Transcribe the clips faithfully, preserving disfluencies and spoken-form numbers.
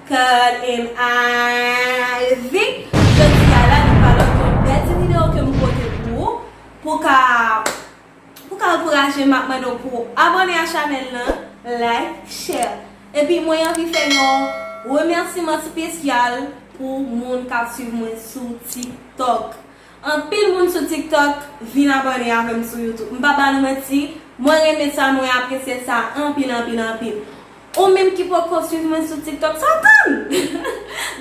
Cut and Ivy. Jodi a la, nou pral yon bèl ti videyo ke m pote pou ou, pou ka, pou ka ankouraje m, m ap mande w pou w abòne a chanèl lan, like, share. Epi mwen anvi fè yon remèsiman espesyal pou moun k ap swiv mwen sou TikTok. Anpil moun sou TikTok vin abòne avè m sou YouTube. M pa ba nou manti, mwen renmen sa, mwen apresye sa anpil, anpil, anpil. Ou menm ki poko swiv mwen sou TikTok, sa w tann?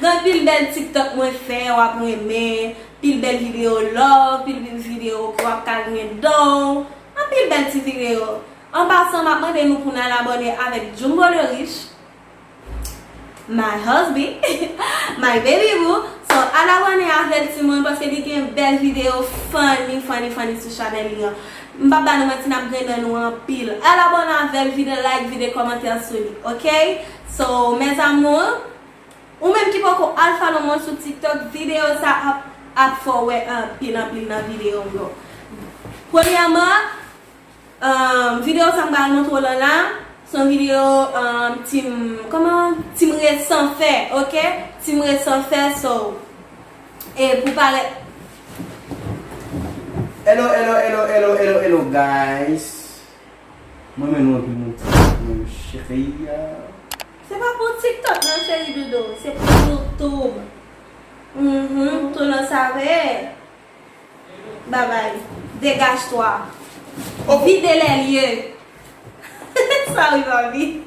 Gen anpil bèl TikTok mwen fè, w ap renmen, pil bèl videyo love, pil bèl videyo ke w ap ka griyen dan w, anpil bèl ti videyo. An pasan, m ap mande nou pou n al abòne avèk Jumbo le Riche. My husband, my baby boo. So, al abòne avè l timoun, paske li gen bèl videyo funny, funny, funny sou chanèl li an. M p ap ba nou manti, n ap griyen dan nou anpil. Al abòne avè l, vide like, vide kòmantè sou li, ok? So, mes amours, ou menm ki poko al follow mwen sou TikTok, videyo sa ap, ap fè w wè anpil, anpil nan videyo m yo. Premyèman, Um, videyo sa m pral montre w lan la, se yon videyo, um, team, kòman? Team Resan fè, ok? Team Resan fè, so, e pou parèt. Hello, hello, hello, hello, hello, hello, guys. Mwen renmen nou anpil, mon ti, mon cheri. Se pa pou TikTok non, cheri Doudou, se pou YouTube. Mhm, tout le monde savait. Babay. Dégage-toi. Oh. Vide les lieux. Sorry, papi.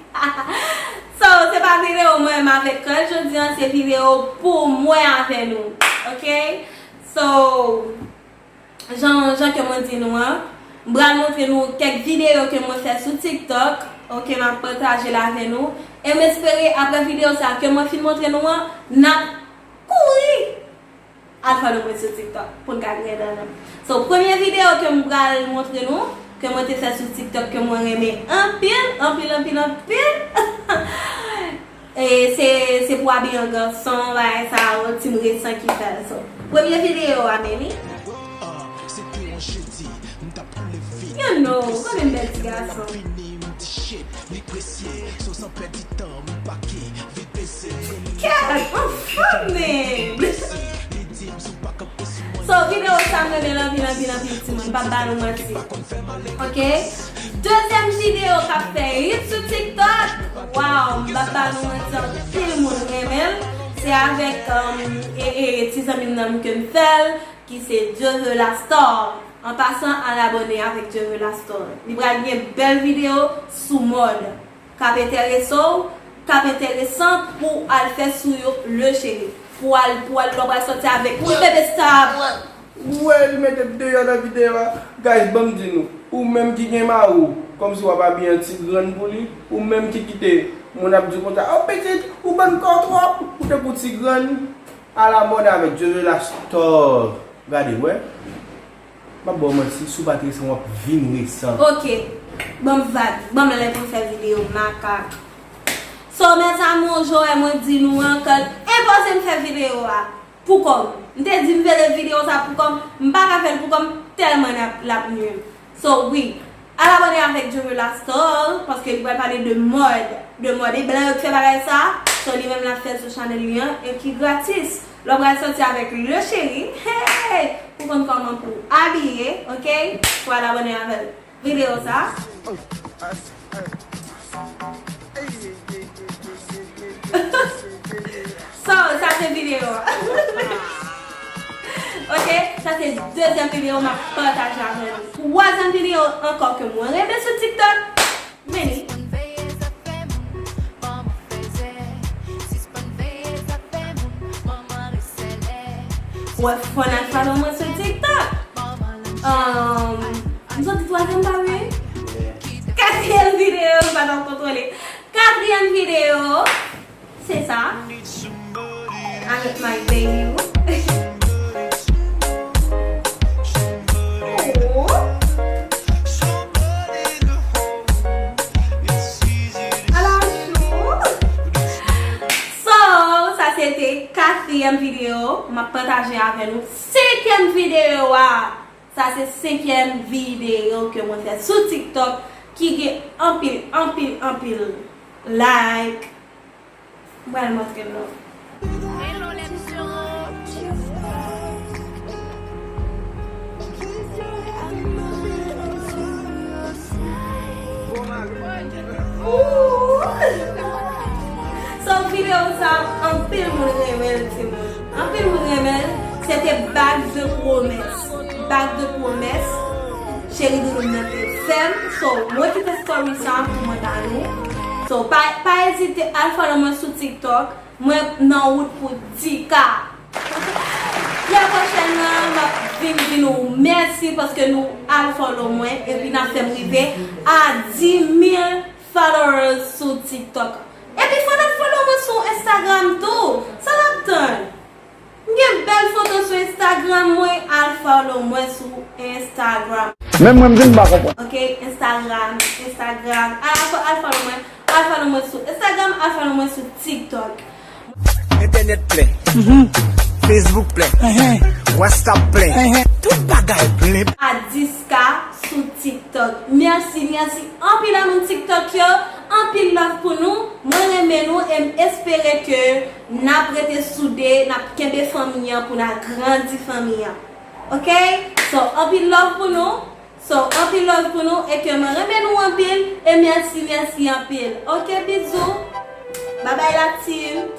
So, se pa videyo mwen menm avèk Kòl jodi an, se videyo pou mwen avè nou. Ok? So, jan, jan ke mwen di nou an, m pral montre nou kèk videyo ke mwen fè sou TikTok. Ok, m ap pataje l avè nou. E m espere apre videyo sa ke mwen fin montre nou an, n ap kouri al follow mwen sou TikTok pou n ka griyen dan nou. So, premye videyo ke m pral montre nou, ke mwen te fè sou TikTok, ke mwen renmen anpil, anpil, anpil, anpil. E se, se pou abiye an gason, bagay sa yo, Team Resan ki fè l. So, premye videyo a, men li. You know, ou konnen m bèl ti gason. Kèt, anfòm, men! So, videyo sa m renmen l anpil, anpil, anpil, timoun. M p ap ba nou manti. Ok? Dezyèm videyo k ap fè hit sou TikTok. Wow, m p ap ba nou manti, anpil moun renmen l. Se avèk, um, e, e, ti zanmi m nan ke m fè l, ki se Dieu veut la star. An pasan, al abòne avèk Dieu veut la star. Li pral gen bèl videyo sou mòd k ap enterese w, k ap enteresan pou al fè sou yo, le cheri. Pou al, pou al, lè w pral sòti avèk li, bebe star. Wè, li mete deyò nan videyo a. Guys, ban m di nou, ou menm ki gen mari w, kòmsi w ap abiye an ti grann pou li, ou menm ki kite moun ap di w konsa, "Oh, pitit, ou bann kò twòp, ou tankou ti grann." Al abòne avèk Jojo la Star. Gade, wè. M ap ba w manti, si w pa t resan, w ap vin resan. Ok. Ban m vag. Ban m lè pou m fè videyo makak. So, mes amours, jan mwen di nou an, Kòl enpoze m fè videyo a pou kò m. M te di m vle videyo sa pou kò m, m pa ka fè l pou kò m, tèlman l ap, l ap nwi m. So, wi. Al abòne avèk Jojo la Star, paske li pral pale de mòd. De mòd. E blan yo k fè bagay sa, so li menm l ap fè l sou chanèl li an, e ki gratis. Lè w pral sòti avèk le cheri, hey! Pou konn kòman pou abiye, ok? Pou al abòne avè l. Videyo sa. So, sa se videyo a. Ok, sa se dezyèm videyo m ap pataje avè nou. Twazyèm videyo ankò ke mwen renmen sou TikTok. Men li. Wè, fò n al follow mwen sou TikTok. Um, m soti twazyèm pa wi. Katriyèm videyo, m pa t ap kontwole. Katriyèm videyo, se sa. Avèk my baby. Oh. Ala chou. So, sa se te katriyèm videyo. M ap pataje avè nou senkyèm videyo a. Sa se senkyèm videyo ke mwen fè sou TikTok ki gen anpil, anpil, anpil like, M pral montre nou. Ooh! So, videyo sa, anpil moun renmen l, timoun. Anpil moun renmen l. Se te bag de pwomès. Bag de pwomès. Cheri doudou m nan te fè m. So, mwen kite story sa pou mwen ba nou. So, pa, pa ezite al follow mwen sou TikTok. Mwen nan wout pou di K. Trè pwochènman, m ap vin di nou mèsi paske nou al follow mwen epi n ap fè m rive a dis mil followers sou TikTok. Epi fò n al follow mwen sou Instagram tou. Sa n ap tann? M gen bèl foto sou Instagram mwen, al follow mwen sou Instagram. Menm mwen menm m pa konprann. Ok, Instagram, Instagram. Al, al, al follow mwen, al follow mwen sou Instagram, al follow mwen sou TikTok. Entènèt plen. Facebook plen. WhatsApp plen. Tout bagay plen. A dis K sou TikTok. Mèsi, mèsi anpil a moun TikTok yo. Anpil love pou nou. Mwen renmen nou e m espere ke n ap rete soude, n ap kenbe fanmi an pou n agrandi fanmi an. Ok? So, anpil love pou nou. So, anpil love pou nou e ke mwen renmen nou anpil e mèsi, mèsi anpil. Ok, bizou. Babay la team.